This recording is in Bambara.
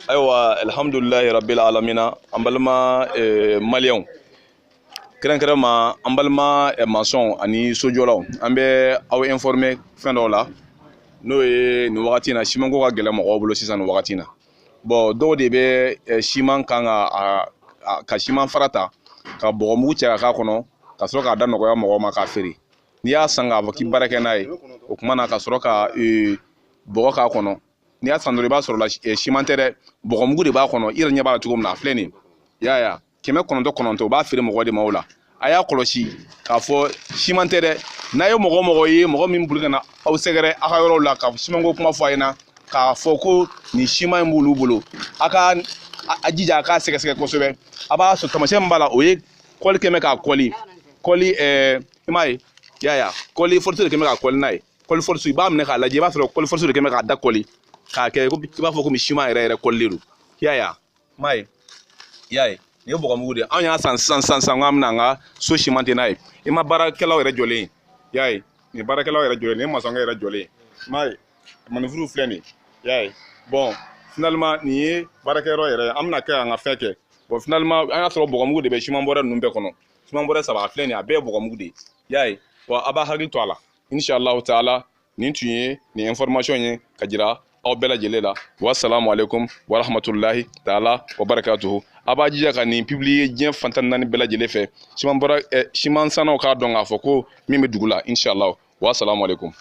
Ayiwa, alhamdulilahi rabbil alamina. An balima maliyɛnw, kɛrɛnkɛrɛn ma an balima maçon ani sojɔlaw, an bɛ aw informer fɛn dɔw la, n'o ye nin wagati in na, simanko ka gɛlɛn mɔgɔw bolo sisan nin wagati in na. Bon, dɔw de bɛ siman kan ka siman fara ta ka bɔgɔmugu cɛ ka k'a kɔnɔ ka sɔrɔ k'a da nɔgɔya mɔgɔw ma k'a feere. N'i y'a san k'a fɔ k'i baara kɛ n'a ye, o kuma na ka sɔrɔ ka bɔgɔ k'a kɔnɔ. N'i y'a san dɔrɔn, i b'a sɔrɔ la siman tɛ dɛ, bɔgɔmugu de b'a kɔnɔ. I yɛrɛ ɲɛ b'a la cogo min na, a filɛ nin ye. I y'a ye a 999, u b'a feere mɔgɔ de ma. O la, a y'a kɔlɔsi k'a fɔ siman tɛ dɛ. N'a ye mɔgɔ mɔgɔ ye, mɔgɔ min boli ka na aw sɛgɛrɛ aw ka yɔrɔw la ka simanko kuma fɔ a ɲɛna k'a fɔ ko nin siman in b'olu bolo, a ka a jija a k'a sɛgɛsɛgɛ kosɛbɛ. A b'a sɔrɔ taamasiyɛn min b'a la, o ye kɔli kɛmɛ k'a kɔli kɔli i m'a ye, i y'a ye, kɔli force de kɛmɛ k'a kɔli n'a ye. Kɔli force, i b'a minɛ k'a lajɛ, i b'a sɔrɔ kɔli force de kɛmɛ k'a da kɔli k'a kɛ i b'a fɔ komi siman yɛrɛ yɛrɛ kɔlilen don. I y'a ye, i m'a ye, i y'a ye, nin ye bɔgɔmugu de ye. Anw y'a san sisan sisan sisan k'an bɛna an ka so simante n'a ye. I ma baarakɛlaw yɛrɛ jɔlen ye, i y'a ye, nin ye baarakɛlaw yɛrɛ jɔlen, nin ye masɔnkɛ yɛrɛ jɔlen ye, i m'a ye, manifuru filɛ nin ye, i y'a ye. Bon, finalement nin ye baarakɛyɔrɔ yɛrɛ ye, an bɛna kɛ an ka fɛn kɛ. Bon, finalement an y'a sɔrɔ bɔgɔmugu de bɛ siman bɔrɛ ninnu bɛɛ kɔnɔ. Siman bɔrɛ saba a filɛ nin ye, a bɛɛ ye bɔgɔmugu de ye, i y'a ye. Wa a b'a hakili to a la, inshallah taala. Nin tun ye nin information ye ka jira aw bɛɛ lajɛlen la. Wasalamu alaikum warahmatulahi taala wa barakatuhu. A b'a jija ka nin publier diɲɛ fantan naani bɛɛ lajɛlen fɛ, siman bɔra siman sannaw k'a dɔn k'a fɔ ko min bɛ dugu la, inshallah. Wasalamu alaikum.